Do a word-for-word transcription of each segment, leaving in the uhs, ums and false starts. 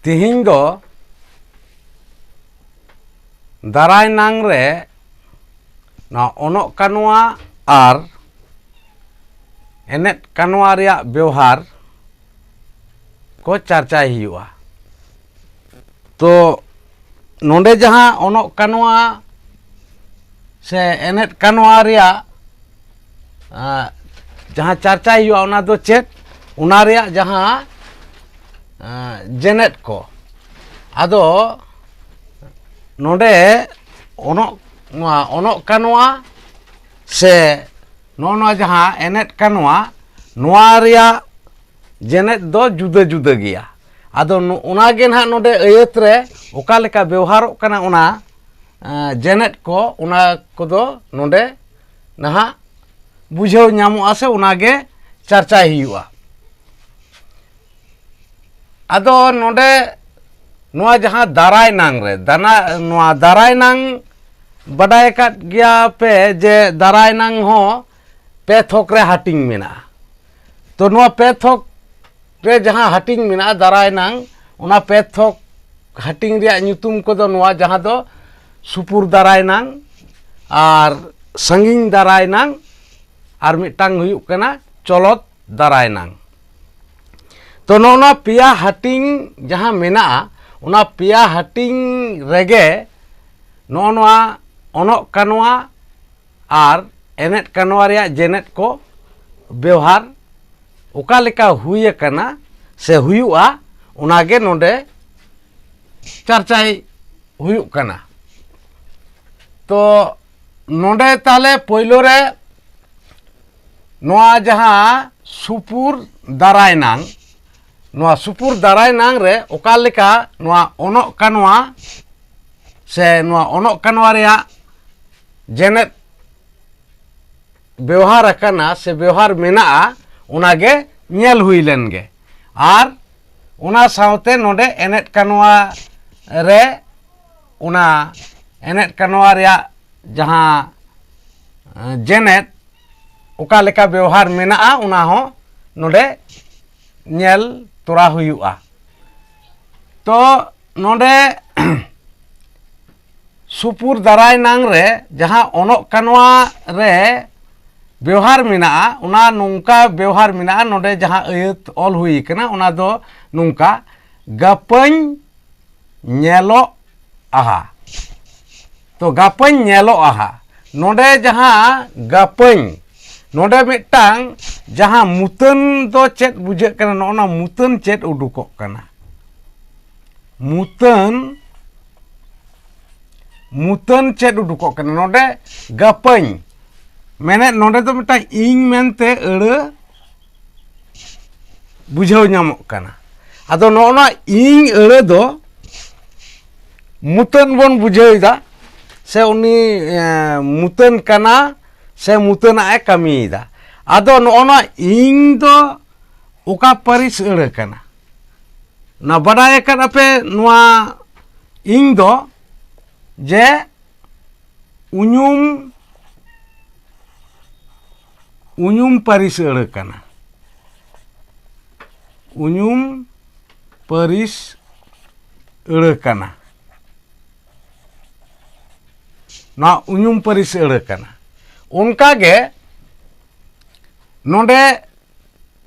ᱛᱮᱦᱮᱧ ᱫᱚ ᱫᱟᱨᱟᱭ ᱱᱟᱝ ᱨᱮ ᱱᱚᱣᱟ ᱚᱱᱚᱜ ᱠᱟᱱᱣᱟ ᱟᱨ ᱮᱱᱮᱫ ᱠᱟᱱᱣᱟ ᱨᱮᱭᱟᱜ ᱵᱮᱣᱦᱟᱨ ᱠᱚ ᱪᱟᱨᱪᱟᱭ ᱦᱩᱭᱩᱜᱼᱟ᱾ ᱛᱚ ᱱᱚᱰᱮ ᱡᱟᱦᱟᱸ ᱚᱱᱚᱜ ᱠᱟᱱᱣᱟ ᱥᱮ ᱮᱱᱮᱫ ᱠᱟᱱᱣᱟ ᱨᱮᱭᱟᱜ ᱟᱸ, ᱡᱟᱦᱟᱸ ᱪᱟᱨᱪᱟᱭ ᱦᱩᱭᱩᱜᱼᱟ, ᱚᱱᱟ ᱫᱚ ᱪᱮᱫ? ᱚᱱᱟ ᱨᱮᱭᱟᱜ ᱡᱟᱦᱟᱸ ᱟᱸ, ᱡᱮᱱᱮᱫ ᱠᱚ, ᱟᱫᱚ ᱱᱚᱰᱮ ᱚᱱᱚᱜ, ᱱᱚᱣᱟ ᱚᱱᱚᱜ ᱠᱟᱱᱣᱟ ᱥᱮ ᱱᱚᱜᱼᱚ ᱱᱚᱣᱟ ᱡᱟᱦᱟᱸ ᱮᱱᱮᱫ ᱠᱟᱱᱣᱟ, ᱱᱚᱣᱟ ᱨᱮᱭᱟᱜ ᱡᱮᱱᱮᱫ ᱫᱚ ᱡᱩᱫᱟᱹ ᱡᱩᱫᱟᱹ ᱜᱮᱭᱟ᱾ ᱟᱫᱚ ᱱᱚ-, ᱚᱱᱟ ᱜᱮ ᱱᱟᱦᱟᱜ ᱱᱚᱰᱮ ᱟᱹᱭᱟᱹᱛ ᱨᱮ ᱚᱠᱟ ᱞᱮᱠᱟ ᱵᱮᱣᱦᱟᱨᱚᱜ ᱠᱟᱱᱟ, ᱚᱱᱟ ᱟᱸ, ᱡᱮᱱᱮᱫ ᱠᱚ, ᱚᱱᱟ ᱠᱚᱫᱚ ᱱᱚᱰᱮ ᱱᱟᱦᱟᱜ ᱵᱩᱡᱷᱟᱹᱣ ᱧᱟᱢᱚᱜᱼᱟ ᱥᱮ ᱚᱱᱟ ᱜᱮ ᱪᱟᱨᱪᱟᱭ ᱦᱩᱭᱩᱜᱼᱟ᱾ ᱟᱫᱚ ᱱᱚᱰᱮ ᱱᱚᱣᱟ ᱡᱟᱦᱟᱸ ᱫᱟᱨᱟᱭ ᱱᱟᱝ ᱨᱮ, ᱫᱟᱱᱟ-, ᱱᱚᱣᱟ ᱫᱟᱨᱟᱭ ᱱᱟᱝ ᱵᱟᱰᱟᱭ ᱟᱠᱟᱫ ᱜᱮᱭᱟ ᱯᱮ ᱡᱮ ᱫᱟᱨᱟᱭ ᱱᱟᱝ ᱦᱚᱸ ᱯᱮ ᱛᱷᱚᱠ ᱨᱮ ᱦᱟᱹᱴᱤᱧ ᱢᱮᱱᱟᱜᱼᱟ᱾ ᱛᱚ ᱱᱚᱣᱟ ᱯᱮ ᱛᱷᱚᱠ ᱨᱮ ᱡᱟᱦᱟᱸ ᱦᱟᱹᱴᱤᱧ ᱢᱮᱱᱟᱜᱼᱟ ᱫᱟᱨᱟᱭ ᱱᱟᱝ, ᱚᱱᱟ ᱯᱮ ᱛᱷᱚᱠ ᱦᱟᱹᱴᱤᱧ ᱨᱮᱭᱟᱜ ᱧᱩᱛᱩᱢ ᱠᱚᱫᱚ ᱱᱚᱣᱟ, ᱡᱟᱦᱟᱸ ᱫᱚ ᱥᱩᱯᱩᱨ ᱫᱟᱨᱟᱭ ᱱᱟᱝ ᱟᱨ ᱥᱟᱺᱜᱤᱧ ᱫᱟᱨᱟᱭ ᱱᱟᱝ ᱟᱨ ᱢᱤᱫᱴᱟᱝ ᱦᱩᱭᱩᱜ ᱠᱟᱱᱟ ᱪᱚᱞᱚᱛ ᱫᱟᱨᱟᱭ ᱱᱟᱝ᱾ ᱛᱚ ᱱᱚᱜᱼᱚ ᱱᱚᱣᱟ ᱯᱮᱭᱟ ᱦᱟᱹᱴᱤᱧ ᱡᱟᱦᱟᱸ ᱢᱮᱱᱟᱜᱼᱟ, ᱚᱱᱟ ᱯᱮᱭᱟ ᱦᱟᱹᱴᱤᱧ ᱨᱮᱜᱮ ᱱᱚᱜᱼᱚ ᱱᱚᱣᱟ ᱚᱱᱚᱜ ᱠᱟᱱᱣᱟ ᱟᱨ ᱮᱱᱮᱫ ᱠᱟᱱᱣᱟ ᱨᱮᱭᱟᱜ ᱡᱮᱱᱮᱫ ᱠᱚ ᱵᱮᱣᱦᱟᱨ ᱚᱠᱟ ᱞᱮᱠᱟ ᱦᱩᱭ ᱟᱠᱟᱱᱟ ᱥᱮ ᱦᱩᱭᱩᱜᱼᱟ, ᱚᱱᱟᱜᱮ ᱱᱚᱰᱮ ᱪᱟᱨᱪᱟᱭ ᱦᱩᱭᱩᱜ ᱠᱟᱱᱟ᱾ ᱛᱚ ᱱᱚᱰᱮ ᱛᱟᱦᱞᱮ ᱯᱳᱭᱞᱳ ᱨᱮ ᱱᱚᱣᱟ ᱡᱟᱦᱟᱸ ᱥᱩᱯᱩᱨ ᱫᱟᱨᱟᱭ ᱱᱟᱝ, ᱱᱚᱣᱟ ᱥᱩᱯᱩᱨ ᱫᱟᱨᱟᱭ ᱱᱟᱝ ᱨᱮ ᱚᱠᱟ ᱞᱮᱠᱟ ᱱᱚᱣᱟ ᱚᱱᱚᱜ ᱠᱟᱱᱣᱟ ᱥᱮ ᱱᱚᱣᱟ ᱚᱱᱚᱜ ᱠᱟᱱᱣᱟ ᱨᱮᱭᱟᱜ ᱡᱮᱱᱮᱫ ᱵᱮᱣᱦᱟᱨ ᱟᱠᱟᱱᱟ ᱥᱮ ᱵᱮᱣᱦᱟᱨ ᱢᱮᱱᱟᱜᱼᱟ, ᱚᱱᱟᱜᱮ ᱧᱮᱞ ᱦᱩᱭ ᱞᱮᱱ ᱜᱮ᱾ ᱟᱨ ᱚᱱᱟ ᱥᱟᱶᱛᱮ ᱱᱚᱰᱮ ᱮᱱᱮᱫ ᱠᱟᱱᱣᱟ ᱨᱮ, ᱚᱱᱟ ᱮᱱᱮᱫ ᱠᱟᱱᱣᱟ ᱨᱮᱭᱟᱜ ᱡᱟᱦᱟᱸ, ᱮᱸ, ᱡᱮᱱᱮᱫ ᱚᱠᱟ ᱞᱮᱠᱟ ᱵᱮᱣᱦᱟᱨ ᱢᱮᱱᱟᱜᱼᱟ, ᱚᱱᱟ ᱦᱚᱸ ᱱᱚᱰᱮ ᱧᱮᱞ ᱛᱚᱨᱟ ᱦᱩᱭᱩᱜᱼᱟ᱾ ᱛᱚ ᱱᱚᱰᱮ ᱥᱩᱯᱩᱨ ᱫᱟᱨᱟᱭ ᱱᱟᱝ ᱨᱮ ᱡᱟᱦᱟᱸ ᱚᱱᱚᱜ ᱠᱟᱱᱣᱟ ᱨᱮ ᱵᱮᱣᱦᱟᱨ ᱢᱮᱱᱟᱜᱼᱟ, ᱚᱱᱟ ᱱᱚᱝᱠᱟ ᱵᱮᱣᱦᱟᱨ ᱢᱮᱱᱟᱜᱼᱟ, ᱱᱚᱰᱮ ᱡᱟᱦᱟᱸ ᱟᱹᱭᱟᱹᱛ ᱚᱞ ᱦᱩᱭ ᱠᱟᱱᱟ ᱚᱱᱟ ᱫᱚ ᱱᱚᱝᱠᱟ, ᱜᱟᱯᱟᱹᱧ ᱧᱮᱞᱚᱜ ᱟᱦᱟ᱾ ᱛᱚ ᱜᱟᱯᱟᱹᱧ ᱧᱮᱞᱚᱜ ᱟᱦᱟ, ᱱᱚᱰᱮ ᱡᱟᱦᱟᱸ ᱜᱟᱯᱟᱹᱧ, ᱱᱚᱰᱮ ᱢᱤᱫᱴᱟᱝ ᱡᱟᱦᱟᱸ ᱢᱩᱛᱟᱹᱱ ᱫᱚ ᱪᱮᱫ ᱵᱩᱡᱷᱟᱹᱜ ᱠᱟᱱᱟ, ᱱᱚᱜᱼᱚ ᱱᱟ ᱢᱩᱛᱟᱹᱱ ᱪᱮᱫ ᱩᱰᱩᱠᱚᱜ ᱠᱟᱱᱟ? ᱢᱩᱛᱟᱹᱱ, ᱢᱩᱛᱟᱹᱱ ᱪᱮᱫ ᱩᱰᱩᱠᱚᱜ ᱠᱟᱱᱟ? ᱱᱚᱰᱮ ᱜᱟᱯᱟᱹᱧ ᱢᱮᱱᱮᱫ, ᱱᱚᱰᱮ ᱫᱚ ᱢᱤᱫᱴᱟᱝ ᱤᱧ ᱢᱮᱱᱛᱮ ᱟᱹᱲᱟᱹ ᱵᱩᱡᱷᱟᱹᱣ ᱧᱟᱢᱚᱜ ᱠᱟᱱᱟ᱾ ᱟᱫᱚ ᱱᱚᱜᱼᱚ ᱱᱚᱣᱟ ᱤᱧ ᱟᱹᱲᱟᱹ ᱫᱚ ᱢᱩᱛᱟᱹᱱ ᱵᱚᱱ ᱵᱩᱡᱷᱟᱹᱣ ᱮᱫᱟ, ᱥᱮ ᱩᱱᱤ, ᱮ, ᱢᱩᱛᱟᱹᱱ ᱠᱟᱱᱟ, ᱥᱮ ᱢᱩᱛᱟᱹᱱᱟᱜ ᱮ ᱠᱟᱹᱢᱤᱭᱮᱫᱟ᱾ ᱟᱫᱚ ᱱᱚᱜᱼᱚ ᱱᱚᱣᱟ ᱤᱧ ᱫᱚ ᱚᱠᱟ ᱯᱟᱹᱨᱤᱥ ᱟᱹᱲᱟᱹ ᱠᱟᱱᱟ? ᱚᱱᱟ ᱵᱟᱰᱟᱭ ᱟᱠᱟᱫ ᱟᱯᱮ, ᱱᱚᱣᱟ ᱤᱧ ᱫᱚ ᱡᱮ ᱩᱧᱩᱢ, ᱩᱧᱩᱢ ᱯᱟᱹᱨᱤᱥ ᱟᱹᱲᱟᱹ ᱠᱟᱱᱟ᱾ ᱩᱧᱩᱢ ᱯᱟᱹᱨᱤᱥ ᱟᱹᱲᱟᱹ ᱠᱟᱱᱟ᱾ ᱱᱚᱣᱟ ᱩᱧᱩᱢ ᱯᱟᱹᱨᱤᱥ ᱟᱹᱲᱟᱹ ᱠᱟᱱᱟ᱾ ᱚᱱᱠᱟᱜᱮ ᱱᱚᱰᱮ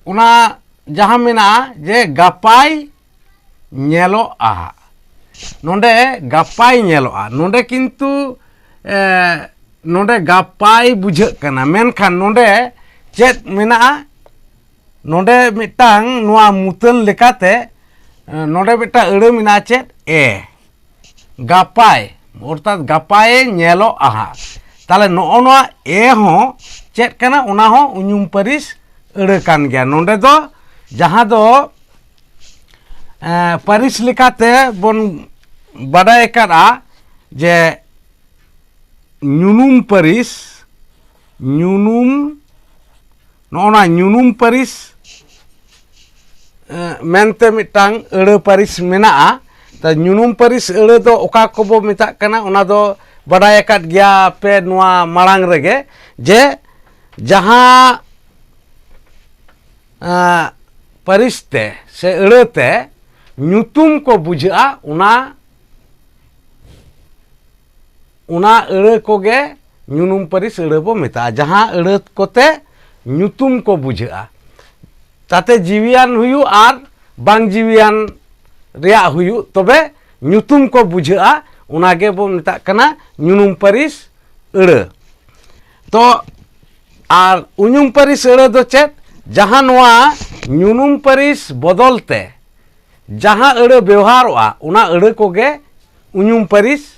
ᱚᱱᱟ ᱡᱟᱦᱟᱸ ᱢᱮᱱᱟᱜᱼᱟ ᱡᱮ ᱜᱟᱯᱟᱭ ᱧᱮᱞᱚᱜᱼᱟ ᱦᱟᱸᱜ, ᱱᱚᱰᱮ ᱜᱟᱯᱟᱭ ᱧᱮᱞᱚᱜᱼᱟ, ᱱᱚᱰᱮ ᱠᱤᱱᱛᱩ, ᱮ, ᱱᱚᱰᱮ ᱜᱟᱯᱟᱭ ᱵᱩᱡᱷᱟᱹᱜ ᱠᱟᱱᱟ, ᱢᱮᱱᱠᱷᱟᱱ ᱱᱚᱰᱮ ᱪᱮᱫ ᱢᱮᱱᱟᱜᱼᱟ? ᱱᱚᱰᱮ ᱢᱤᱫᱴᱟᱝ ᱱᱚᱣᱟ ᱢᱩᱛᱟᱹᱱ ᱞᱮᱠᱟᱛᱮ, ᱮ, ᱱᱚᱰᱮ ᱢᱤᱫᱴᱟᱝ ᱟᱹᱲᱟᱹ ᱢᱮᱱᱟᱜᱼᱟ ᱪᱮᱫ? ᱮ᱾ ᱜᱟᱯᱟᱭ, ᱚᱨᱛᱷᱟᱛ ᱜᱟᱯᱟᱭᱮ ᱧᱮᱞᱚᱜᱼᱟ ᱦᱟᱸᱜ᱾ ᱛᱟᱦᱞᱮ ᱱᱚᱜᱼᱚ ᱱᱚᱣᱟ ᱮ ᱦᱚᱸ ᱪᱮᱫ ᱠᱟᱱᱟ? ᱚᱱᱟ ᱦᱚᱸ ᱩᱧᱩᱢ ᱯᱟᱹᱨᱤᱥ ᱟᱹᱲᱟᱹ ᱠᱟᱱ ᱜᱮᱭᱟ᱾ ᱱᱚᱰᱮ ᱫᱚ ᱡᱟᱦᱟᱸ ᱫᱚ, ᱮ, ᱯᱟᱹᱨᱤᱥ ᱞᱮᱠᱟᱛᱮ ᱵᱚᱱ ᱵᱟᱰᱟᱭ ᱟᱠᱟᱫᱼᱟ ᱡᱮ ᱧᱩᱱᱩᱢ ᱯᱟᱹᱨᱤᱥ, ᱧᱩᱱᱩᱢ, ᱱᱚᱜᱼᱚ ᱱᱟ ᱧᱩᱱᱩᱢ ᱯᱟᱹᱨᱤᱥ, ᱮ, ᱢᱮᱱᱛᱮ ᱢᱤᱫᱴᱟᱝ ᱟᱹᱲᱟᱹ ᱯᱟᱹᱨᱤᱥ ᱢᱮᱱᱟᱜᱼᱟ᱾ ᱛᱚ ᱧᱩᱱᱩᱢ ᱯᱟᱹᱨᱤᱥ ᱟᱹᱲᱟᱹ ᱫᱚ ᱚᱠᱟ ᱠᱚᱵᱚ ᱢᱮᱛᱟᱜ ᱠᱟᱱᱟ, ᱚᱱᱟ ᱫᱚ ᱵᱟᱰᱟᱭ ᱟᱠᱟᱫ ᱜᱮᱭᱟ ᱯᱮ ᱱᱚᱣᱟ ᱢᱟᱲᱟᱝ ᱨᱮᱜᱮ, ᱡᱮ ᱡᱟᱦᱟᱸ, ᱮ, ᱯᱟᱹᱨᱤᱥ ᱛᱮ ᱥᱮ ᱟᱹᱲᱟᱹ ᱛᱮ ᱧᱩᱛᱩᱢ ᱠᱚ ᱵᱩᱡᱷᱟᱹᱜᱼᱟ, ᱚᱱᱟ ᱚᱱᱟ ᱟᱹᱲᱟᱹ ᱠᱚᱜᱮ ᱧᱩᱱᱩᱢ ᱯᱟᱹᱨᱤᱥ ᱟᱹᱲᱟᱹ ᱵᱚ ᱢᱮᱛᱟᱜᱼᱟ, ᱡᱟᱦᱟᱸ ᱟᱹᱲᱟᱹ ᱠᱚᱛᱮ ᱧᱩᱛᱩᱢ ᱠᱚ ᱵᱩᱡᱷᱟᱹᱜᱼᱟ᱾ ᱛᱟᱛᱮ ᱡᱤᱣᱤᱭᱟᱱ ᱦᱩᱭᱩᱜ ᱟᱨ ᱵᱟᱝ ᱡᱤᱣᱤᱭᱟᱱ ᱨᱮᱭᱟᱜ ᱦᱩᱭᱩᱜ, ᱛᱚᱵᱮ ᱧᱩᱛᱩᱢ ᱠᱚ ᱵᱩᱡᱷᱟᱹᱜᱼᱟ, ᱚᱱᱟ ᱜᱮᱵᱚ ᱢᱮᱛᱟᱜ ᱠᱟᱱᱟ ᱧᱩᱱᱩᱢ ᱯᱟᱹᱨᱤᱥ ᱟᱹᱲᱟᱹ᱾ ᱛᱚ, ᱟᱨ ᱩᱧᱩᱢ ᱯᱟᱹᱨᱤᱥ ᱟᱹᱲᱟᱹ ᱫᱚ ᱪᱮᱫ? ᱡᱟᱦᱟᱸ ᱱᱚᱣᱟ ᱧᱩᱱᱩᱢ ᱯᱟᱹᱨᱤᱥ ᱵᱚᱫᱚᱞ ᱛᱮ ᱡᱟᱦᱟᱸ ᱟᱹᱲᱟᱹ ᱵᱮᱣᱦᱟᱨᱚᱜᱼᱟ, ᱚᱱᱟ ᱟᱹᱲᱟᱹ ᱠᱚᱜᱮ ᱩᱧᱩᱢ ᱯᱟᱹᱨᱤᱥ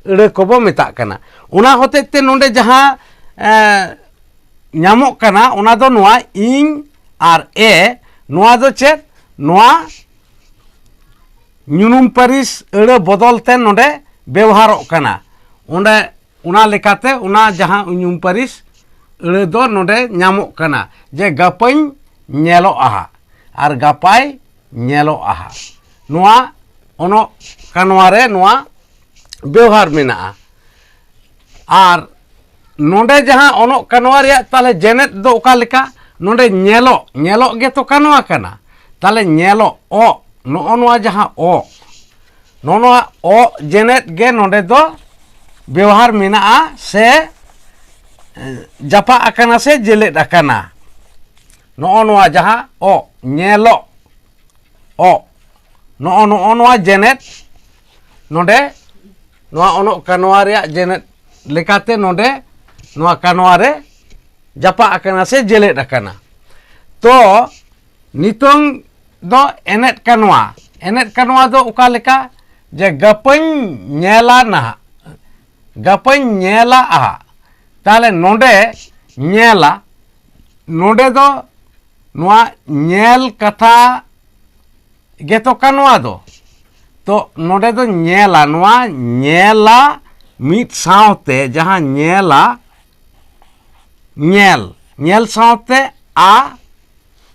ᱟᱹᱲᱟᱹ ᱠᱚᱵᱚ ᱢᱮᱛᱟᱜ ᱠᱟᱱᱟ᱾ ᱚᱱᱟ ᱦᱚᱛᱮᱡ ᱛᱮ ᱱᱚᱰᱮ ᱡᱟᱦᱟᱸ, ᱮ, ᱧᱟᱢᱚᱜ ᱠᱟᱱᱟ, ᱚᱱᱟ ᱫᱚ ᱱᱚᱣᱟ ᱤᱧ ᱟᱨ ᱮ, ᱱᱚᱣᱟ ᱫᱚ ᱪᱮᱫ? ᱱᱚᱣᱟ ᱧᱩᱱᱩᱢ ᱯᱟᱹᱨᱤᱥ ᱟᱹᱲᱟᱹ ᱵᱚᱫᱚᱞ ᱛᱮ ᱱᱚᱰᱮ ᱵᱮᱣᱦᱟᱨᱚᱜ ᱠᱟᱱᱟ᱾ ᱚᱸᱰᱮ, ᱚᱱᱟ ᱞᱮᱠᱟᱛᱮ ᱚᱱᱟ ᱡᱟᱦᱟᱸ ᱩᱧᱩᱢ ᱯᱟᱹᱨᱤᱥ ᱟᱹᱲᱟᱹ ᱫᱚ ᱱᱚᱰᱮ ᱧᱟᱢᱚᱜ ᱠᱟᱱᱟ ᱡᱮ ᱜᱟᱯᱟᱧ ᱧᱮᱞᱚᱜᱼᱟ ᱦᱟᱸᱜ ᱟᱨ ᱜᱟᱯᱟᱭ ᱧᱮᱞᱚᱜᱼᱟ ᱦᱟᱸᱜ᱾ ᱱᱚᱣᱟ ᱚᱱᱚᱜ ᱠᱟᱱᱣᱟ ᱨᱮ ᱱᱚᱣᱟ ᱵᱮᱣᱦᱟᱨ ᱢᱮᱱᱟᱜᱼᱟ᱾ ᱟᱨ ᱱᱚᱰᱮ ᱡᱟᱦᱟᱸ ᱚᱱᱚᱜ ᱠᱟᱱᱣᱟ ᱨᱮᱭᱟᱜ ᱛᱟᱦᱞᱮ ᱡᱮᱱᱮᱫ ᱫᱚ ᱚᱠᱟ ᱞᱮᱠᱟ? ᱱᱚᱰᱮ ᱧᱮᱞᱚᱜ, ᱧᱮᱞᱚᱜ ᱜᱮᱛᱚ ᱠᱟᱱᱣᱟ ᱠᱟᱱᱟ᱾ ᱛᱟᱦᱞᱮ ᱧᱮᱞᱚᱜ, ᱚᱜ, ᱱᱚᱜᱼᱚ ᱱᱚᱣᱟ ᱡᱟᱦᱟᱸ ᱚᱜ, ᱱᱚᱜᱼᱚ ᱱᱚᱣᱟ ᱚᱜ ᱡᱮᱱᱮᱫ ᱜᱮ ᱱᱚᱰᱮ ᱫᱚ ᱵᱮᱣᱦᱟᱨ ᱢᱮᱱᱟᱜᱼᱟ ᱥᱮ, ᱮ, ᱡᱟᱯᱟᱜ ᱟᱠᱟᱱᱟ ᱥᱮ ᱡᱮᱞᱮᱫ ᱟᱠᱟᱱᱟ᱾ ᱱᱚᱜᱼᱚ ᱱᱚᱣᱟ ᱡᱟᱦᱟᱸ ᱚᱜ, ᱧᱮᱞᱚᱜ, ᱚᱜ, ᱱᱚᱜᱼᱚ, ᱱᱚᱜᱼᱚ ᱱᱚᱣᱟ ᱡᱮᱱᱮᱫ ᱱᱚᱰᱮ, ᱱᱚᱣᱟ ᱚᱱᱚᱜ ᱠᱟᱱᱣᱟ ᱨᱮᱭᱟᱜ ᱡᱮᱱᱮᱫ ᱞᱮᱠᱟᱛᱮ ᱱᱚᱰᱮ ᱱᱚᱣᱟ ᱠᱟᱱᱣᱟ ᱨᱮ ᱡᱟᱯᱟᱜ ᱟᱠᱟᱱᱟ ᱥᱮ ᱡᱮᱞᱮᱫ ᱟᱠᱟᱱᱟ᱾ ᱛᱚ, ᱱᱤᱛᱚᱝ ᱫᱚ ᱮᱱᱮᱫ ᱠᱟᱱᱣᱟ᱾ ᱮᱱᱮᱫ ᱠᱟᱱᱣᱟ ᱫᱚ ᱚᱠᱟ ᱞᱮᱠᱟ? ᱡᱮ ᱜᱟᱯᱟᱧ ᱧᱮᱞᱟ ᱱᱟᱦᱟᱜ, ᱜᱟᱯᱟᱧ ᱧᱮᱞᱟ ᱟᱦᱟᱜ᱾ ᱛᱟᱦᱞᱮ ᱱᱚᱰᱮ ᱧᱮᱞᱟ, ᱱᱚᱰᱮ ᱫᱚ ᱱᱚᱣᱟ ᱧᱮᱞ ᱠᱟᱛᱷᱟ ᱜᱮᱛᱚ ᱠᱟᱱᱣᱟ ᱫᱚ᱾ ᱛᱚ, ᱱᱚᱰᱮ ᱫᱚ ᱧᱮᱞᱟ, ᱱᱚᱣᱟ ᱧᱮᱞᱟ ᱢᱤᱫ ᱥᱟᱶᱛᱮ ᱡᱟᱦᱟᱸ ᱧᱮᱞᱟ, ᱧᱮᱞ, ᱧᱮᱞ ᱥᱟᱶᱛᱮ ᱟ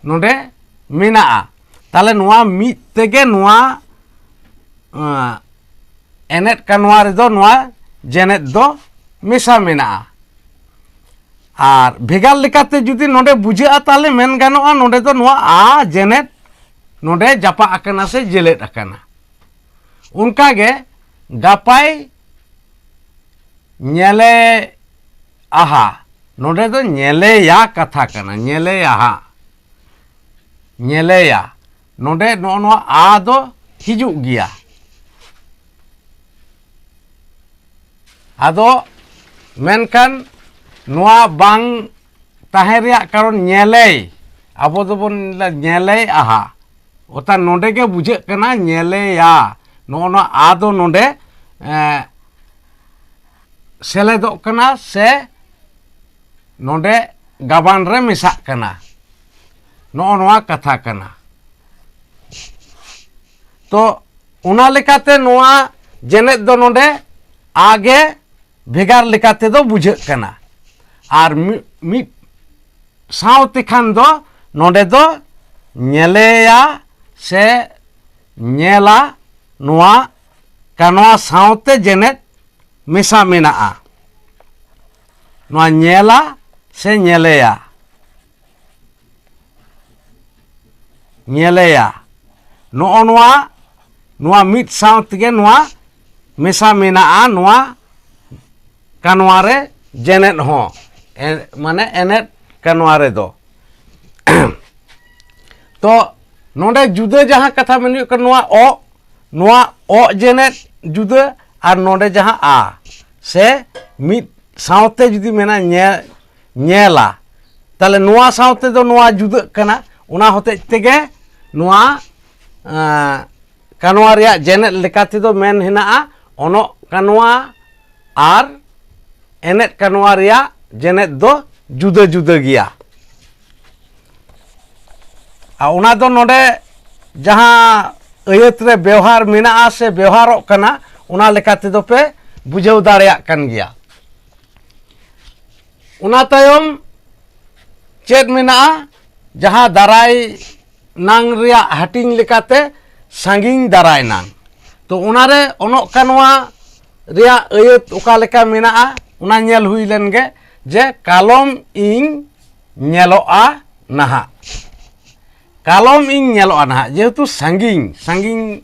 ᱱᱚᱰᱮ ᱢᱮᱱᱟᱜᱼᱟ᱾ ᱛᱟᱦᱞᱮ ᱱᱚᱣᱟ ᱢᱤᱫ ᱛᱮᱜᱮ ᱱᱚᱣᱟ, ᱟᱸ, ᱮᱱᱮᱫ ᱠᱟᱱᱣᱟ ᱨᱮᱫᱚ ᱱᱚᱣᱟ ᱡᱮᱱᱮᱫ ᱫᱚ ᱢᱮᱥᱟ ᱢᱮᱱᱟᱜᱼᱟ᱾ ᱟᱨ ᱵᱷᱮᱜᱟᱨ ᱞᱮᱠᱟᱛᱮ ᱡᱩᱫᱤ ᱱᱚᱰᱮ ᱵᱩᱡᱷᱟᱹᱜᱼᱟ, ᱛᱟᱦᱞᱮ ᱢᱮᱱ ᱜᱟᱱᱚᱜᱼᱟ ᱱᱚᱰᱮ ᱫᱚ ᱱᱚᱣᱟ ᱟ ᱡᱮᱱᱮᱫ ᱱᱚᱰᱮ ᱡᱟᱯᱟᱜ ᱟᱠᱟᱱᱟ ᱥᱮ ᱡᱮᱞᱮᱫ ᱟᱠᱟᱱᱟ᱾ ᱚᱱᱠᱟᱜᱮ ᱜᱟᱯᱟᱭ ᱧᱮᱞᱮ ᱟᱦᱟ, ᱱᱚᱰᱮ ᱫᱚ ᱧᱮᱞᱮᱭᱟ ᱠᱟᱛᱷᱟ ᱠᱟᱱᱟ, ᱧᱮᱞᱮᱭᱟᱦᱟ, ᱧᱮᱞᱮᱭᱟ᱾ ᱱᱚᱰᱮ ᱱᱚᱜᱼᱚ ᱱᱚᱣᱟ ᱟ ᱫᱚ ᱦᱤᱡᱩᱜ ᱜᱮᱭᱟ᱾ ᱟᱫᱚ ᱢᱮᱱᱠᱷᱟᱱ ᱱᱚᱣᱟ ᱵᱟᱝ ᱛᱟᱦᱮᱸ ᱨᱮᱭᱟᱜ ᱠᱟᱨᱚᱱ ᱧᱮᱞᱮᱭ, ᱟᱵᱚ ᱫᱚᱵᱚᱱ ᱧᱮᱞᱮᱭ ᱟᱦᱟ, ᱚᱨᱛᱷᱟᱛ ᱱᱚᱰᱮ ᱜᱮ ᱵᱩᱡᱷᱟᱹᱜ ᱠᱟᱱᱟ ᱧᱮᱞᱮᱭᱟ᱾ ᱱᱚᱜᱼᱚ ᱱᱚᱣᱟ ᱟ ᱫᱚ ᱱᱚᱰᱮ ᱮᱸ, ᱥᱮᱞᱮᱫᱚᱜ ᱠᱟᱱᱟ ᱥᱮ ᱱᱚᱰᱮ ᱜᱟᱵᱟᱱ ᱨᱮ ᱢᱮᱥᱟᱜ ᱠᱟᱱᱟ, ᱱᱚᱜᱼᱚ ᱱᱚᱣᱟ ᱠᱟᱛᱷᱟ ᱠᱟᱱᱟ᱾ ᱛᱚ ᱚᱱᱟ ᱞᱮᱠᱟᱛᱮ ᱱᱚᱣᱟ ᱡᱮᱱᱮᱫ ᱫᱚ ᱱᱚᱰᱮ ᱟ ᱜᱮ ᱵᱷᱮᱜᱟᱨ ᱞᱮᱠᱟ ᱛᱮᱫᱚ ᱵᱩᱡᱷᱟᱹᱜ ᱠᱟᱱᱟ᱾ ᱟᱨ ᱢᱤ-, ᱢᱤᱫ ᱥᱟᱶᱛᱮ ᱠᱷᱟᱱ ᱫᱚ ᱱᱚᱰᱮ ᱫᱚ ᱧᱮᱞᱮᱭᱟ ᱥᱮ ᱧᱮᱞᱟ, ᱱᱚᱣᱟ ᱠᱟᱱᱣᱟ ᱥᱟᱶᱛᱮ ᱡᱮᱱᱮᱫ ᱢᱮᱥᱟ ᱢᱮᱱᱟᱜᱼᱟ᱾ ᱱᱚᱣᱟ ᱧᱮᱞᱟ ᱥᱮ ᱧᱮᱞᱮᱭᱟ, ᱧᱮᱞᱮᱭᱟ, ᱱᱚᱜᱼᱚ ᱱᱚᱣᱟ, ᱱᱚᱣᱟ ᱢᱤᱫ ᱥᱟᱶ ᱛᱮᱜᱮ ᱱᱚᱣᱟ ᱢᱮᱥᱟ ᱢᱮᱱᱟᱜᱼᱟ, ᱱᱚᱣᱟ ᱠᱟᱱᱣᱟ ᱨᱮ ᱡᱮᱱᱮᱫ ᱦᱚᱸ, ᱮ-, ᱢᱟᱱᱮ ᱮᱱᱮᱫ ᱠᱟᱱᱣᱟ ᱨᱮᱫᱚ᱾ ᱛᱚ ᱱᱚᱰᱮ ᱡᱩᱫᱟᱹ ᱡᱟᱦᱟᱸ ᱠᱟᱛᱷᱟ ᱢᱮᱱ ᱦᱩᱭᱩᱜ ᱠᱟᱱᱟ, ᱱᱚᱣᱟ ᱚ, ᱱᱚᱣᱟ ᱚ ᱡᱮᱱᱮᱫ ᱡᱩᱫᱟᱹ, ᱟᱨ ᱱᱚᱰᱮ ᱡᱟᱦᱟᱸ ᱟ, ᱥᱮ ᱢᱤᱫ ᱥᱟᱶᱛᱮ ᱡᱩᱫᱤ ᱢᱮᱱᱟ ᱧᱮ-, ᱧᱮᱞᱟ, ᱛᱟᱦᱞᱮ ᱱᱚᱣᱟ ᱥᱟᱶᱛᱮ ᱫᱚ ᱱᱚᱣᱟ ᱡᱩᱫᱟᱹᱜ ᱠᱟᱱᱟ᱾ ᱚᱱᱟ ᱦᱚᱛᱮᱡ ᱛᱮᱜᱮ ᱱᱚᱣᱟ, ᱮᱸ, ᱠᱟᱱᱣᱟ ᱨᱮᱭᱟᱜ ᱡᱮᱱᱮᱫ ᱞᱮᱠᱟ ᱛᱮᱫᱚ ᱢᱮᱱ ᱦᱮᱱᱟᱜᱼᱟ ᱚᱱᱚᱜ ᱠᱟᱱᱣᱟ ᱟᱨ ᱮᱱᱮᱫ ᱠᱟᱱᱣᱟ ᱨᱮᱭᱟᱜ ᱡᱮᱱᱮᱫ ᱫᱚ ᱡᱩᱫᱟᱹ ᱡᱩᱫᱟᱹ ᱜᱮᱭᱟ᱾ ᱟᱨ ᱚᱱᱟ ᱫᱚ ᱱᱚᱰᱮ ᱡᱟᱦᱟᱸ ᱟᱹᱭᱟᱹᱛ ᱨᱮ ᱵᱮᱣᱦᱟᱨ ᱢᱮᱱᱟᱜᱼᱟ ᱥᱮ ᱵᱮᱣᱦᱟᱨᱚᱜ ᱠᱟᱱᱟ, ᱚᱱᱟ ᱞᱮᱠᱟ ᱛᱮᱫᱚ ᱯᱮ ᱵᱩᱡᱷᱟᱹᱣ ᱫᱟᱲᱮᱭᱟᱜ ᱠᱟᱱ ᱜᱮᱭᱟ᱾ ᱚᱱᱟ ᱛᱟᱭᱚᱢ ᱪᱮᱫ ᱢᱮᱱᱟᱜᱼᱟ? ᱡᱟᱦᱟᱸ ᱫᱟᱨᱟᱭ ᱱᱟᱝ ᱨᱮᱭᱟᱜ ᱦᱟᱹᱴᱤᱧ ᱞᱮᱠᱟᱛᱮ ᱥᱟᱺᱜᱤᱧ ᱫᱟᱨᱟᱭ ᱱᱟᱝ᱾ ᱛᱚ ᱚᱱᱟᱨᱮ ᱚᱱᱚᱜ ᱠᱟᱱᱣᱟ ᱨᱮᱭᱟᱜ ᱟᱹᱭᱟᱹᱛ ᱚᱠᱟ ᱞᱮᱠᱟ ᱢᱮᱱᱟᱜᱼᱟ, ᱚᱱᱟ ᱧᱮᱞ ᱦᱩᱭ ᱞᱮᱱ ᱜᱮ, ᱡᱮ ᱠᱟᱞᱚᱢ ᱤᱧ ᱧᱮᱞᱚᱜᱼᱟ ᱱᱟᱦᱟᱜ᱾ ᱠᱟᱞᱚᱢ ᱤᱧ ᱧᱮᱞᱚᱜᱼᱟ ᱱᱟᱦᱟᱜ, ᱡᱮᱦᱮᱛᱩ ᱥᱟᱺᱜᱤᱧ, ᱥᱟᱺᱜᱤᱧ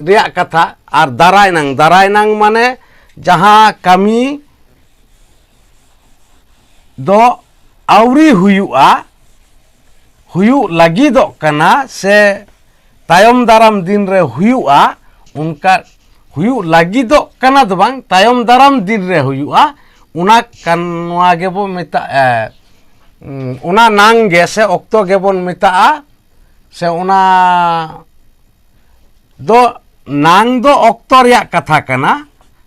ᱨᱮᱭᱟᱜ ᱠᱟᱛᱷᱟ, ᱟᱨ ᱫᱟᱨᱟᱭ ᱱᱟᱝ, ᱫᱟᱨᱟᱭ ᱱᱟᱝ ᱢᱟᱱᱮ ᱡᱟᱦᱟᱸ ᱠᱟᱹᱢᱤ ᱫᱚ ᱟᱹᱣᱨᱤ ᱦᱩᱭᱩᱜᱼᱟ, ᱦᱩᱭᱩᱜ ᱞᱟᱹᱜᱤᱫᱚᱜ ᱠᱟᱱᱟ, ᱥᱮ ᱛᱟᱭᱚᱢ ᱫᱟᱨᱟᱢ ᱫᱤᱱ ᱨᱮ ᱦᱩᱭᱩᱜᱼᱟ, ᱚᱱᱠᱟ ᱦᱩᱭᱩᱜ ᱞᱟᱹᱜᱤᱫᱚᱜ ᱠᱟᱱᱟ ᱫᱚ ᱵᱟᱝ, ᱛᱟᱭᱚᱢ ᱫᱟᱨᱟᱢ ᱫᱤᱱ ᱨᱮ ᱦᱩᱭᱩᱜᱼᱟ, ᱚᱱᱟ ᱠᱟᱱ, ᱱᱚᱣᱟ ᱜᱮᱵᱚ ᱢᱮᱛᱟᱜᱼᱟ, ᱩᱸ, ᱚᱱᱟ ᱱᱟᱝ ᱜᱮ ᱥᱮ ᱚᱠᱛᱚ ᱜᱮᱵᱚᱱ ᱢᱮᱛᱟᱜᱼᱟ, ᱥᱮ ᱚᱱᱟ ᱫᱚ, ᱱᱟᱝ ᱫᱚ ᱚᱠᱛᱚ ᱨᱮᱭᱟᱜ ᱠᱟᱛᱷᱟ ᱠᱟᱱᱟ,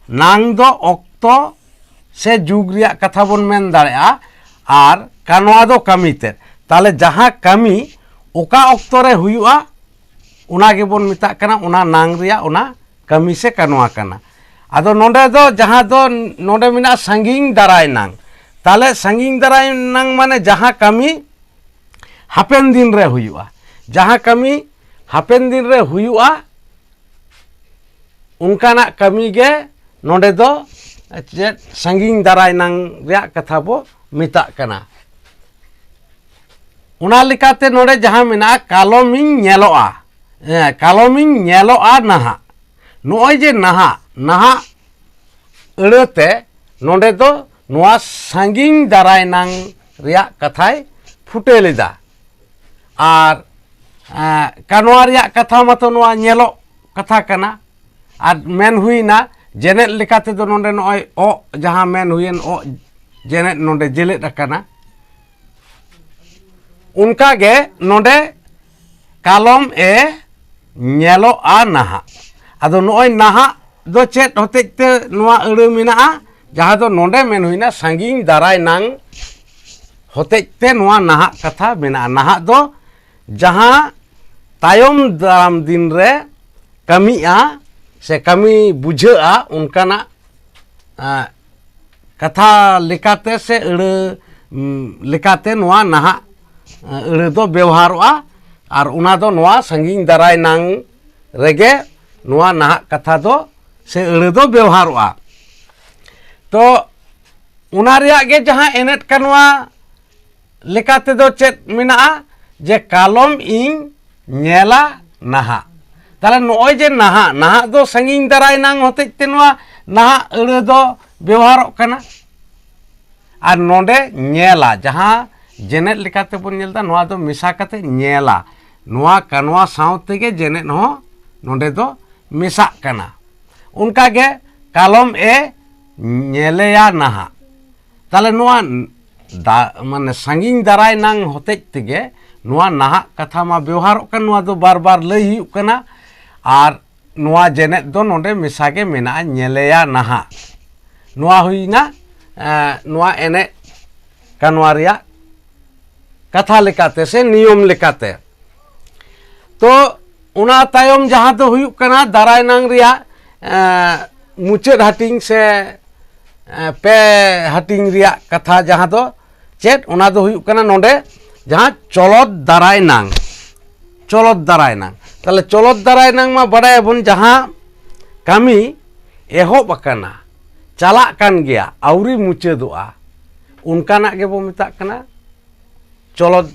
ᱱᱟᱝ ᱫᱚ ᱚᱠᱛᱚ ᱥᱮ ᱡᱩᱜᱽ ᱨᱮᱭᱟᱜ ᱠᱟᱛᱷᱟ ᱵᱚᱱ ᱢᱮᱱ ᱫᱟᱲᱮᱭᱟᱜᱼᱟ, ᱟᱨ ᱠᱟᱱᱣᱟ ᱫᱚ ᱠᱟᱹᱢᱤ ᱛᱮᱫ᱾ ᱛᱟᱦᱚᱞᱮ ᱡᱟᱦᱟᱸ ᱠᱟᱹᱢᱤ ᱚᱠᱟ ᱚᱠᱛᱚ ᱨᱮ ᱦᱩᱭᱩᱜᱼᱟ, ᱚᱱᱟ ᱜᱮᱵᱚᱱ ᱢᱮᱛᱟᱜ ᱠᱟᱱᱟ ᱚᱱᱟ ᱱᱟᱝ ᱨᱮᱭᱟᱜ ᱚᱱᱟ ᱠᱟᱹᱢᱤ ᱥᱮ ᱠᱟᱱᱣᱟ ᱠᱟᱱᱟ᱾ ᱟᱫᱚ ᱱᱚᱰᱮ ᱫᱚ ᱡᱟᱦᱟᱸ ᱫᱚ ᱱᱚᱰᱮ ᱢᱮᱱᱟᱜᱼᱟ ᱥᱟᱺᱜᱤᱧ ᱫᱟᱨᱟᱭ ᱱᱟᱝ, ᱛᱟᱦᱚᱞᱮ ᱥᱟᱺᱜᱤᱧ ᱫᱟᱨᱟᱭ ᱱᱟᱝ ᱢᱟᱱᱮ ᱡᱟᱦᱟᱸ ᱠᱟᱹᱢᱤ ᱦᱟᱯᱮᱱ ᱫᱤᱱ ᱨᱮ ᱦᱩᱭᱩᱜᱼᱟ, ᱡᱟᱦᱟᱸ ᱠᱟᱹᱢᱤ ᱦᱟᱯᱮᱱ ᱫᱤᱱ ᱨᱮ ᱦᱩᱭᱩᱜᱼᱟ, ᱚᱱᱠᱟᱱᱟᱜ ᱠᱟᱹᱢᱤ ᱜᱮ ᱱᱚᱰᱮ ᱫᱚ ᱪᱮᱫ ᱥᱟᱺᱜᱤᱧ ᱫᱟᱨᱟᱭ ᱱᱟᱝ ᱨᱮᱭᱟᱜ ᱠᱟᱛᱷᱟ ᱵᱚ ᱢᱮᱛᱟᱜ ᱠᱟᱱᱟ᱾ ᱚᱱᱟ ᱞᱮᱠᱟᱛᱮ ᱱᱚᱰᱮ ᱡᱟᱦᱟᱸ ᱢᱮᱱᱟᱜᱼᱟ, ᱠᱟᱞᱚᱢᱤᱧ ᱧᱮᱞᱚᱜᱼᱟ, ᱦᱮᱸ, ᱠᱟᱞᱚᱢᱤᱧ ᱧᱮᱞᱚᱜᱼᱟ ᱱᱟᱦᱟᱜ᱾ ᱱᱚᱜᱼᱚᱭ ᱡᱮ ᱱᱟᱦᱟᱜ, ᱱᱟᱦᱟᱜ ᱟᱹᱲᱟᱹᱛᱮ ᱱᱚᱰᱮ ᱫᱚ ᱱᱚᱣᱟ ᱥᱟᱺᱜᱤᱧ ᱫᱟᱨᱟᱭ ᱱᱟᱝ ᱨᱮᱭᱟᱜ ᱠᱟᱛᱷᱟᱭ ᱯᱷᱩᱴᱮᱞ ᱮᱫᱟ᱾ ᱟᱨ, ᱮᱸ, ᱠᱟᱱᱣᱟ ᱨᱮᱭᱟᱜ ᱠᱟᱛᱷᱟ ᱢᱟᱛᱚ ᱱᱚᱣᱟ ᱧᱮᱞᱚᱜ ᱠᱟᱛᱷᱟ ᱠᱟᱱᱟ᱾ ᱟᱨ ᱢᱮᱱ ᱦᱩᱭᱱᱟ, ᱡᱮᱱᱮᱫ ᱞᱮᱠᱟ ᱛᱮᱫᱚ ᱱᱚᱰᱮ ᱱᱚᱜᱼᱚᱭ ᱚᱜ, ᱡᱟᱦᱟᱸ ᱢᱮᱱ ᱦᱩᱭᱮᱱ ᱚᱜ, ᱡᱮᱱᱮᱫ ᱱᱚᱰᱮ ᱡᱮᱞᱮᱫ ᱟᱠᱟᱱᱟ᱾ ᱚᱱᱠᱟ ᱜᱮ ᱱᱚᱰᱮ ᱠᱟᱞᱚᱢ ᱮ ᱧᱮᱞᱚᱜᱼᱟ ᱱᱟᱦᱟᱜ᱾ ᱟᱫᱚ ᱱᱚᱜᱼᱚᱭ ᱱᱟᱦᱟᱜ ᱫᱚ ᱪᱮᱫ ᱦᱚᱛᱮᱡ ᱛᱮ ᱱᱚᱣᱟ ᱟᱹᱲᱟᱹ ᱢᱮᱱᱟᱜᱼᱟ? ᱡᱟᱦᱟᱸ ᱫᱚ ᱱᱚᱰᱮ ᱢᱮᱱ ᱦᱩᱭᱱᱟ ᱥᱟᱺᱜᱤᱧ ᱫᱟᱨᱟᱭ ᱱᱟᱝ ᱦᱚᱛᱮᱡ ᱛᱮ ᱱᱚᱣᱟ ᱱᱟᱦᱟᱜ ᱠᱟᱛᱷᱟ ᱢᱮᱱᱟᱜᱼᱟ᱾ ᱱᱟᱦᱟᱜ ᱫᱚ ᱡᱟᱦᱟᱸ ᱛᱟᱭᱚᱢ ᱫᱟᱨᱟᱢ ᱫᱤᱱ ᱨᱮ ᱠᱟᱹᱢᱤᱜᱼᱟ ᱥᱮ ᱠᱟᱹᱢᱤ ᱵᱩᱡᱷᱟᱹᱜᱼᱟ, ᱚᱱᱠᱟᱱᱟᱜ, ᱮᱸ, ᱠᱟᱛᱷᱟ ᱞᱮᱠᱟᱛᱮ ᱥᱮ ᱟᱹᱲᱟᱹ, ᱩᱸ, ᱞᱮᱠᱟᱛᱮ ᱱᱚᱣᱟ ᱱᱟᱦᱟᱜ, ᱮᱸ, ᱟᱹᱲᱟᱹ ᱫᱚ ᱵᱮᱣᱦᱟᱨᱚᱜᱼᱟ᱾ ᱟᱨ ᱚᱱᱟ ᱫᱚ ᱱᱚᱣᱟ ᱥᱟᱺᱜᱤᱧ ᱫᱟᱨᱟᱭ ᱱᱟᱝ ᱨᱮᱜᱮ ᱱᱚᱣᱟ ᱱᱟᱦᱟᱜ ᱠᱟᱛᱷᱟ ᱫᱚ ᱥᱮ ᱟᱹᱲᱟᱹ ᱫᱚ ᱵᱮᱣᱦᱟᱨᱚᱜᱼᱟ᱾ ᱛᱚ ᱚᱱᱟ ᱨᱮᱭᱟᱜ ᱜᱮ ᱡᱟᱦᱟᱸ ᱮᱱᱮᱫ ᱠᱟᱱᱣᱟ ᱞᱮᱠᱟ ᱛᱮᱫᱚ ᱪᱮᱫ ᱢᱮᱱᱟᱜᱼᱟ? ᱡᱮ ᱠᱟᱞᱚᱢ ᱤᱧ ᱧᱮᱞᱟ ᱱᱟᱦᱟᱜ᱾ ᱛᱟᱦᱞᱮ ᱱᱚᱜᱼᱚᱭ ᱡᱮ ᱱᱟᱦᱟᱜ, ᱱᱟᱦᱟᱜ ᱫᱚ ᱥᱟᱺᱜᱤᱧ ᱫᱟᱨᱟᱭ ᱱᱟᱝ ᱦᱚᱛᱮᱡ ᱛᱮ ᱱᱚᱣᱟ ᱱᱟᱦᱟᱜ ᱟᱹᱲᱟᱹ ᱫᱚ ᱵᱮᱣᱦᱟᱨᱚᱜ ᱠᱟᱱᱟ᱾ ᱟᱨ ᱱᱚᱰᱮ ᱧᱮᱞᱟ, ᱡᱟᱦᱟᱸ ᱡᱮᱱᱮᱫ ᱞᱮᱠᱟᱛᱮ ᱵᱚᱱ ᱧᱮᱞ ᱮᱫᱟ, ᱱᱚᱣᱟ ᱫᱚ ᱢᱮᱥᱟ ᱠᱟᱛᱮ ᱧᱮᱞᱟ, ᱱᱚᱣᱟ ᱠᱟᱱᱣᱟ ᱥᱟᱶ ᱛᱮᱜᱮ ᱡᱮᱱᱮᱫ ᱦᱚᱸ ᱱᱚᱰᱮ ᱫᱚ ᱢᱮᱥᱟᱜ ᱠᱟᱱᱟ᱾ ᱚᱱᱠᱟᱜᱮ ᱠᱟᱞᱚᱢ ᱮ ᱧᱮᱞᱮᱭᱟ ᱱᱟᱦᱟᱜ᱾ ᱛᱟᱦᱞᱮ ᱱᱚᱣᱟ ᱫᱟ-, ᱢᱟᱱᱮ ᱥᱟᱺᱜᱤᱧ ᱫᱟᱨᱟᱭ ᱱᱟᱝ ᱦᱚᱛᱮᱡ ᱛᱮᱜᱮ ᱱᱚᱣᱟ ᱱᱟᱦᱟᱜ ᱠᱟᱛᱷᱟ ᱢᱟ ᱵᱮᱣᱦᱟᱨᱚᱜ ᱠᱟᱱ, ᱱᱚᱣᱟ ᱫᱚ ᱵᱟᱨ ᱵᱟᱨ ᱞᱟᱹᱭ ᱦᱩᱭᱩᱜ ᱠᱟᱱᱟ᱾ ᱟᱨ ᱱᱚᱣᱟ ᱡᱮᱱᱮᱫ ᱫᱚ ᱱᱚᱰᱮ ᱢᱮᱥᱟ ᱜᱮ ᱢᱮᱱᱟᱜᱼᱟ, ᱧᱮᱞᱮᱭᱟ ᱱᱟᱦᱟᱜ᱾ ᱱᱚᱣᱟ ᱦᱩᱭᱱᱟ, ᱮᱸ, ᱱᱚᱣᱟ ᱮᱱᱮᱡ ᱠᱟᱱᱣᱟ ᱨᱮᱭᱟᱜ ᱠᱟᱛᱷᱟ ᱞᱮᱠᱟᱛᱮ ᱥᱮ ᱱᱤᱭᱚᱢ ᱞᱮᱠᱟᱛᱮ᱾ ᱛᱚ, ᱚᱱᱟ ᱛᱟᱭᱚᱢ ᱡᱟᱦᱟᱸ ᱫᱚ ᱦᱩᱭᱩᱜ ᱠᱟᱱᱟ ᱫᱟᱨᱟᱭ ᱱᱟᱝ ᱨᱮᱭᱟᱜ, ᱮᱸ, ᱢᱩᱪᱟᱹᱫ ᱦᱟᱹᱴᱤᱧ ᱥᱮ, ᱮᱸ, ᱯᱮ ᱦᱟᱹᱴᱤᱧ ᱨᱮᱭᱟᱜ ᱠᱟᱛᱷᱟ, ᱡᱟᱦᱟᱸ ᱫᱚ ᱪᱮᱫ? ᱚᱱᱟ ᱫᱚ ᱦᱩᱭᱩᱜ ᱠᱟᱱᱟ ᱱᱚᱰᱮ ᱡᱟᱦᱟᱸ ᱪᱚᱞᱚᱛ ᱫᱟᱨᱟᱭ ᱱᱟᱝ, ᱪᱚᱞᱚᱛ ᱫᱟᱨᱟᱭ ᱱᱟᱝ᱾ ᱛᱟᱦᱞᱮ ᱪᱚᱞᱚᱛ ᱫᱟᱨᱟᱭ ᱱᱟᱝ ᱢᱟ ᱵᱟᱰᱟᱭᱟᱵᱚᱱ ᱡᱟᱦᱟᱸ ᱠᱟᱹᱢᱤ ᱮᱦᱚᱵ ᱟᱠᱟᱱᱟ, ᱪᱟᱞᱟᱜ ᱠᱟᱱ ᱜᱮᱭᱟ, ᱟᱹᱣᱨᱤ ᱢᱩᱪᱟᱹᱫᱚᱜᱼᱟ, ᱚᱱᱠᱟᱱᱟᱜ ᱜᱮᱵᱚ ᱢᱮᱛᱟᱜ ᱠᱟᱱᱟ ᱪᱚᱞᱚᱛ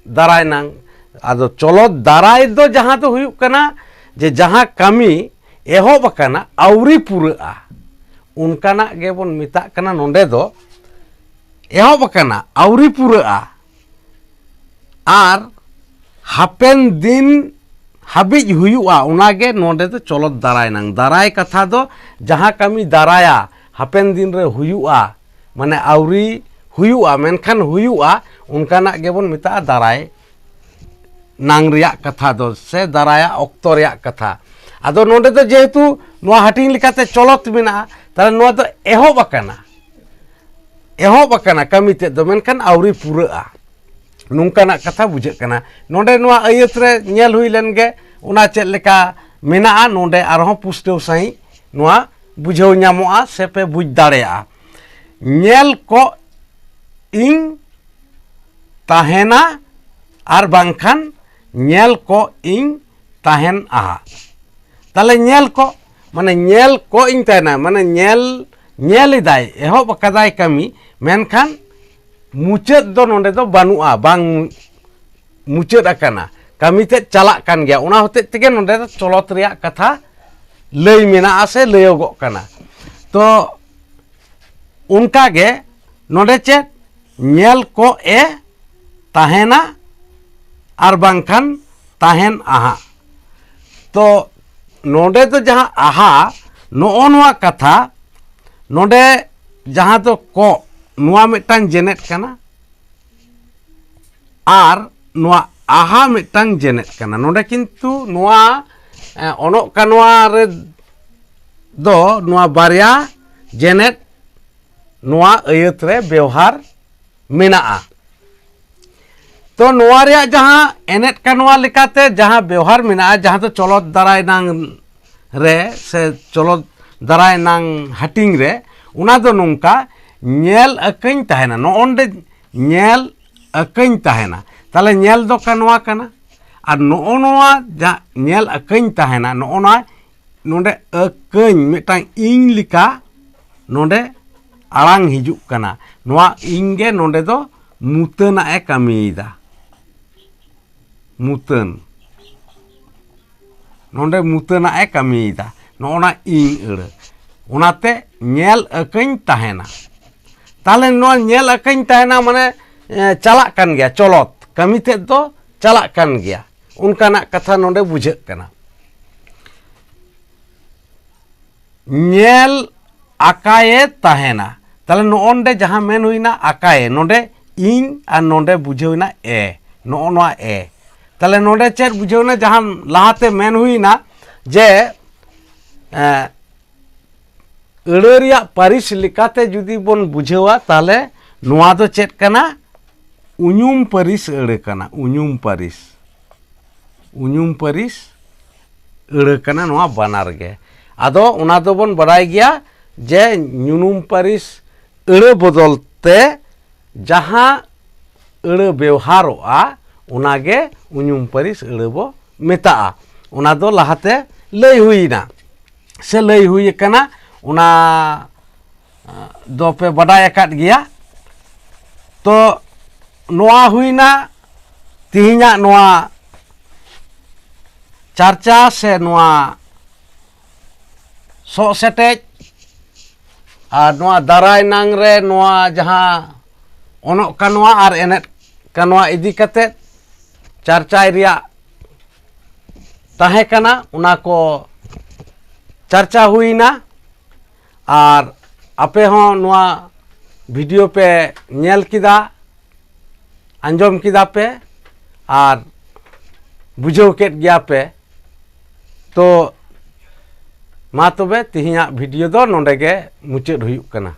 ᱫᱟᱨᱟᱭ ᱱᱟᱝ᱾ ᱟᱫᱚ ᱪᱚᱞᱚᱛ ᱫᱟᱨᱟᱭ ᱫᱚ ᱡᱟᱦᱟᱸ ᱫᱚ ᱦᱩᱭᱩᱜ ᱠᱟᱱᱟ ᱡᱮ ᱡᱟᱦᱟᱸ ᱠᱟᱹᱢᱤ ᱮᱦᱚᱵ ᱟᱠᱟᱱᱟ, ᱟᱹᱣᱨᱤ ᱯᱩᱨᱟᱹᱜᱼᱟ, ᱚᱱᱠᱟᱱᱟᱜ ᱜᱮᱵᱚᱱ ᱢᱮᱛᱟᱜ ᱠᱟᱱᱟ ᱱᱚᱰᱮ ᱫᱚ ᱮᱦᱚᱵ ᱟᱠᱟᱱᱟ, ᱟᱹᱣᱨᱤ ᱯᱩᱨᱟᱹᱜᱼᱟ, ᱟᱨ ᱦᱟᱯᱮᱱ ᱫᱤᱱ ᱦᱟᱹᱵᱤᱡ ᱦᱩᱭᱩᱜᱼᱟ, ᱚᱱᱟᱜᱮ ᱱᱚᱰᱮ ᱫᱚ ᱪᱚᱞᱚᱛ ᱫᱟᱨᱟᱭ ᱱᱟᱝ᱾ ᱫᱟᱨᱟᱭ ᱠᱟᱛᱷᱟ ᱫᱚ ᱡᱟᱦᱟᱸ ᱠᱟᱹᱢᱤ ᱫᱟᱨᱟᱭᱟ, ᱦᱟᱯᱮᱱ ᱫᱤᱱ ᱨᱮ ᱦᱩᱭᱩᱜᱼᱟ, ᱢᱟᱱᱮ ᱟᱹᱣᱨᱤ ᱦᱩᱭᱩᱜᱼᱟ ᱢᱮᱱᱠᱷᱟᱱ ᱦᱩᱭᱩᱜᱼᱟ, ᱚᱱᱠᱟᱱᱟᱜ ᱜᱮᱵᱚᱱ ᱢᱮᱛᱟᱜᱼᱟ ᱫᱟᱨᱟᱭ ᱱᱟᱝ ᱨᱮᱭᱟᱜ ᱠᱟᱛᱷᱟ ᱫᱚ ᱥᱮ ᱫᱟᱨᱟᱭᱟᱜ ᱚᱠᱛᱚ ᱨᱮᱭᱟᱜ ᱠᱟᱛᱷᱟ᱾ ᱟᱫᱚ ᱱᱚᱰᱮ ᱫᱚ ᱡᱮᱦᱮᱛᱩ ᱱᱚᱣᱟ ᱦᱟᱹᱴᱤᱧ ᱞᱮᱠᱟᱛᱮ ᱪᱚᱞᱚᱛ ᱢᱮᱱᱟᱜᱼᱟ, ᱛᱟᱦᱞᱮ ᱱᱚᱣᱟ ᱫᱚ ᱮᱦᱚᱵ ᱟᱠᱟᱱᱟ, ᱮᱦᱚᱵ ᱟᱠᱟᱱᱟ ᱠᱟᱹᱢᱤ ᱛᱮᱫ ᱫᱚ, ᱢᱮᱱᱠᱷᱟᱱ ᱟᱹᱣᱨᱤ ᱯᱩᱨᱟᱹᱜᱼᱟ, ᱱᱚᱝᱠᱟᱱᱟᱜ ᱠᱟᱛᱷᱟ ᱵᱩᱡᱷᱟᱹᱜ ᱠᱟᱱᱟ᱾ ᱱᱚᱰᱮ ᱱᱚᱣᱟ ᱟᱹᱭᱟᱹᱛ ᱨᱮ ᱧᱮᱞ ᱦᱩᱭ ᱞᱮᱱ ᱜᱮ, ᱚᱱᱟ ᱪᱮᱫ ᱞᱮᱠᱟ ᱢᱮᱱᱟᱜᱼᱟ, ᱱᱚᱰᱮ ᱟᱨᱦᱚᱸ ᱯᱩᱥᱴᱟᱹᱣ ᱥᱟᱺᱦᱤᱡ ᱱᱚᱣᱟ ᱵᱩᱡᱷᱟᱹᱣ ᱧᱟᱢᱚᱜᱼᱟ ᱥᱮ ᱯᱮ ᱵᱩᱡᱽ ᱫᱟᱲᱮᱭᱟᱜᱼᱟ᱾ ᱧᱮᱞ ᱠᱚᱜ ᱤᱧ ᱛᱟᱦᱮᱱᱟ ᱟᱨ ᱵᱟᱝᱠᱷᱟᱱ ᱧᱮᱞ ᱠᱚᱜ ᱤᱧ ᱛᱟᱦᱮᱱᱟ᱾ ᱛᱟᱦᱞᱮ ᱧᱮᱞ ᱠᱚᱜ, ᱢᱟᱱᱮ ᱧᱮᱞ ᱠᱚᱜ ᱤᱧ ᱛᱟᱦᱮᱱᱟ, ᱢᱟᱱᱮ ᱧᱮᱞ, ᱧᱮᱞ ᱮᱫᱟᱭ, ᱮᱦᱚᱵ ᱟᱠᱟᱫᱟᱭ ᱠᱟᱹᱢᱤ, ᱢᱮᱱᱠᱷᱟᱱ ᱢᱩᱪᱟᱹᱫ ᱫᱚ ᱱᱚᱰᱮ ᱫᱚ ᱵᱟᱹᱱᱩᱜᱼᱟ, ᱵᱟᱝ ᱢᱩᱪᱟᱹᱫ ᱟᱠᱟᱱᱟ, ᱠᱟᱹᱢᱤ ᱛᱮᱫ ᱪᱟᱞᱟᱜ ᱠᱟᱱ ᱜᱮᱭᱟ᱾ ᱚᱱᱟ ᱦᱚᱛᱮᱡ ᱛᱮᱜᱮ ᱱᱚᱰᱮ ᱫᱚ ᱪᱚᱞᱚᱛ ᱨᱮᱭᱟᱜ ᱠᱟᱛᱷᱟ ᱞᱟᱹᱭ ᱢᱮᱱᱟᱜᱼᱟ ᱥᱮ ᱞᱟᱹᱭᱚᱜᱚᱜ ᱠᱟᱱᱟ᱾ ᱛᱚ ᱚᱱᱠᱟ ᱜᱮ ᱱᱚᱰᱮ ᱪᱮᱫ ᱧᱮᱞ ᱠᱚᱜ ᱮ ᱛᱟᱦᱮᱱᱟ ᱟᱨ ᱵᱟᱝᱠᱷᱟᱱ ᱛᱟᱦᱮᱱ ᱟᱦᱟᱸᱜ᱾ ᱛᱚ ᱱᱚᱰᱮ ᱫᱚ ᱡᱟᱦᱟᱸ ᱟᱦᱟ, ᱱᱚᱜᱼᱚ ᱱᱚᱣᱟ ᱠᱟᱛᱷᱟ, ᱱᱚᱰᱮ ᱡᱟᱦᱟᱸ ᱫᱚ ᱠᱚᱜ, ᱱᱚᱣᱟ ᱢᱤᱫᱴᱟᱝ ᱡᱮᱱᱮᱫ ᱠᱟᱱᱟ ᱟᱨ ᱱᱚᱣᱟ ᱟᱦᱟ ᱢᱤᱫᱴᱟᱝ ᱡᱮᱱᱮᱫ ᱠᱟᱱᱟ᱾ ᱱᱚᱰᱮ ᱠᱤᱱᱛᱩ ᱱᱚᱣᱟ, ᱮ, ᱚᱱᱚᱜ ᱠᱟᱱᱣᱟ ᱨᱮ ᱫᱚ ᱱᱚᱣᱟ ᱵᱟᱨᱭᱟ ᱡᱮᱱᱮᱫ ᱱᱚᱣᱟ ᱟᱹᱭᱟᱹᱛ ᱨᱮ ᱵᱮᱣᱦᱟᱨ ᱢᱮᱱᱟᱜᱼᱟ᱾ ᱛᱚ ᱱᱚᱣᱟ ᱨᱮᱭᱟᱜ ᱡᱟᱦᱟᱸ ᱮᱱᱮᱫ ᱠᱟᱱᱣᱟ ᱞᱮᱠᱟᱛᱮ ᱡᱟᱦᱟᱸ ᱵᱮᱣᱦᱟᱨ ᱢᱮᱱᱟᱜᱼᱟ, ᱡᱟᱦᱟᱸ ᱫᱚ ᱪᱚᱞᱚᱛ ᱫᱟᱨᱟᱭ ᱱᱟᱝ ᱨᱮ ᱥᱮ ᱪᱚᱞᱚᱛ ᱫᱟᱨᱟᱭ ᱱᱟᱝ ᱦᱟᱹᱴᱤᱧ ᱨᱮ, ᱚᱱᱟ ᱫᱚ ᱱᱚᱝᱠᱟ, ᱧᱮᱞ ᱟᱹᱠᱟᱹᱧ ᱛᱟᱦᱮᱱᱟ᱾ ᱱᱚᱜᱼᱚ ᱱᱚᱰᱮ ᱧᱮᱞ ᱟᱹᱠᱟᱹᱧ ᱛᱟᱦᱮᱱᱟ᱾ ᱛᱟᱦᱚᱞᱮ ᱧᱮᱞ ᱫᱚ ᱠᱟ-, ᱱᱚᱣᱟ ᱠᱟᱱᱟ᱾ ᱟᱨ ᱱᱚᱜᱼᱚ ᱱᱚᱣᱟ ᱡᱟᱦᱟᱸ ᱧᱮᱞ ᱟᱹᱠᱟᱹᱧ ᱛᱟᱦᱮᱱᱟ, ᱱᱚᱜᱼᱚ ᱱᱚᱣᱟ ᱱᱚᱰᱮ ᱟᱹᱠᱟᱹᱧ ᱢᱤᱫᱴᱟᱝ ᱤᱧ ᱞᱮᱠᱟ ᱱᱚᱰᱮ ᱟᱲᱟᱝ ᱦᱤᱡᱩᱜ ᱠᱟᱱᱟ᱾ ᱱᱚᱣᱟ ᱤᱧ ᱜᱮ ᱱᱚᱰᱮ ᱫᱚ ᱢᱩᱛᱟᱹᱱᱟᱜ ᱮ ᱠᱟᱹᱢᱤᱭᱮᱫᱟ᱾ ᱢᱩᱛᱟᱹᱱ, ᱱᱚᱰᱮ ᱢᱩᱛᱟᱹᱱᱟᱜ ᱮ ᱠᱟᱹᱢᱤᱭᱮᱫᱟ, ᱱᱚᱜᱼᱚ ᱱᱟ ᱤᱧ ᱟᱹᱲᱟᱹ᱾ ᱚᱱᱟᱛᱮ ᱧᱮᱞ ᱟᱹᱠᱟᱹᱧ ᱛᱟᱦᱮᱱᱟ᱾ ᱛᱟᱦᱚᱞᱮ ᱱᱚᱣᱟ ᱧᱮᱞ ᱟᱹᱠᱟᱹᱧ ᱛᱟᱦᱮᱱᱟ ᱢᱟᱱᱮ, ᱮ, ᱪᱟᱞᱟᱜ ᱠᱟᱱ ᱜᱮᱭᱟ, ᱪᱚᱞᱚᱛ ᱠᱟᱹᱢᱤ ᱛᱮᱫ ᱫᱚ ᱪᱟᱞᱟᱜ ᱠᱟᱱ ᱜᱮᱭᱟ, ᱚᱱᱠᱟᱱᱟᱜ ᱠᱟᱛᱷᱟ ᱱᱚᱰᱮ ᱵᱩᱡᱷᱟᱹᱜ ᱠᱟᱱᱟ᱾ ᱧᱮᱞ ᱟᱠᱟᱭᱮ ᱛᱟᱦᱮᱱᱟ᱾ ᱛᱟᱦᱚᱞᱮ ᱱᱚᱜᱼᱚ ᱱᱚᱰᱮ ᱡᱟᱦᱟᱸ ᱢᱮᱱ ᱦᱩᱭᱱᱟ ᱟᱠᱟᱭᱮ, ᱱᱚᱰᱮ ᱤᱧ ᱟᱨ ᱱᱚᱰᱮ ᱵᱩᱡᱷᱟᱹᱣ ᱮᱱᱟ ᱮ, ᱱᱚᱜᱼᱚ ᱱᱚᱣᱟ ᱮ᱾ ᱛᱟᱦᱚᱞᱮ ᱱᱚᱰᱮ ᱪᱮᱫ ᱵᱩᱡᱷᱟᱹᱣ ᱮᱱᱟ? ᱡᱟᱦᱟᱸ ᱞᱟᱦᱟᱛᱮ ᱢᱮᱱ ᱦᱩᱭᱱᱟ ᱡᱮ, ᱮ, ᱟᱹᱲᱟᱹ ᱨᱮᱭᱟᱜ ᱯᱟᱹᱨᱤᱥ ᱞᱮᱠᱟᱛᱮ ᱡᱩᱫᱤ ᱵᱚᱱ ᱵᱩᱡᱷᱟᱹᱣᱟ, ᱛᱟᱦᱚᱞᱮ ᱱᱚᱣᱟ ᱫᱚ ᱪᱮᱫ ᱠᱟᱱᱟ? ᱩᱧᱩᱢ ᱯᱟᱹᱨᱤᱥ ᱟᱹᱲᱟᱹ ᱠᱟᱱᱟ, ᱩᱧᱩᱢ ᱯᱟᱹᱨᱤᱥ᱾ ᱩᱧᱩᱢ ᱯᱟᱹᱨᱤᱥ ᱟᱹᱲᱟᱹ ᱠᱟᱱᱟ ᱱᱚᱣᱟ ᱵᱟᱱᱟᱨ ᱜᱮ᱾ ᱟᱫᱚ ᱚᱱᱟ ᱫᱚᱵᱚᱱ ᱵᱟᱰᱟᱭ ᱜᱮᱭᱟ ᱡᱮ ᱧᱩᱱᱩᱢ ᱯᱟᱹᱨᱤᱥ ᱟᱹᱲᱟᱹ ᱵᱚᱫᱚᱞ ᱛᱮ ᱡᱟᱦᱟᱸ ᱟᱹᱲᱟᱹ ᱵᱮᱣᱦᱟᱨᱚᱜᱼᱟ, ᱚᱱᱟ ᱜᱮ ᱩᱧᱩᱢ ᱯᱟᱹᱨᱤᱥ ᱟᱹᱲᱟᱹ ᱵᱚ ᱢᱮᱛᱟᱜᱼᱟ᱾ ᱚᱱᱟ ᱫᱚ ᱞᱟᱦᱟᱛᱮ ᱞᱟᱹᱭ ᱦᱩᱭᱱᱟ ᱥᱮ ᱞᱟᱹᱭ ᱦᱩᱭ ᱟᱠᱟᱱᱟ, ᱚᱱᱟ, ᱟ, ᱫᱚᱯᱮ ᱵᱟᱰᱟᱭ ᱟᱠᱟᱫ ᱜᱮᱭᱟ᱾ ᱛᱚ ᱱᱚᱣᱟ ᱦᱩᱭᱱᱟ ᱛᱤᱦᱤᱧᱟᱜ ᱱᱚᱣᱟ ᱪᱟᱨᱪᱟ ᱥᱮ ᱱᱚᱣᱟ ᱥᱚᱜ ᱥᱮᱴᱮᱡ᱾ ᱟᱨ ᱱᱚᱣᱟ ᱫᱟᱨᱟᱭ ᱱᱟᱝ ᱨᱮ ᱱᱚᱣᱟ ᱡᱟᱦᱟᱸ ᱚᱱᱚᱜ ᱠᱟᱱᱣᱟ ᱟᱨ ᱮᱱᱮᱫ ᱠᱟᱱᱣᱟ ᱤᱫᱤ ᱠᱟᱛᱮ ᱪᱟᱨᱪᱟᱭ ᱨᱮᱭᱟᱜ ᱛᱟᱦᱮᱸ ᱠᱟᱱᱟ, ᱚᱱᱟ ᱠᱚ ᱪᱟᱨᱪᱟ ᱦᱩᱭᱱᱟ᱾ ᱟᱨ ᱟᱯᱮ ᱦᱚᱸ ᱱᱚᱣᱟ ᱵᱷᱤᱰᱤᱭᱳ ᱯᱮ ᱧᱮᱞ ᱠᱮᱫᱟ, ᱟᱸᱡᱚᱢ ᱠᱮᱫᱟ ᱯᱮ ᱟᱨ ᱵᱩᱡᱷᱟᱹᱣ ᱠᱮᱫ ᱜᱮᱭᱟ ᱯᱮ᱾ ᱛᱚ ᱢᱟ ᱛᱚᱵᱮ ᱛᱮᱦᱮᱧᱟᱜ ᱵᱷᱤᱰᱤᱭᱳ ᱫᱚ ᱱᱚᱰᱮ ᱜᱮ ᱢᱩᱪᱟᱹᱫ ᱦᱩᱭᱩᱜ ᱠᱟᱱᱟ᱾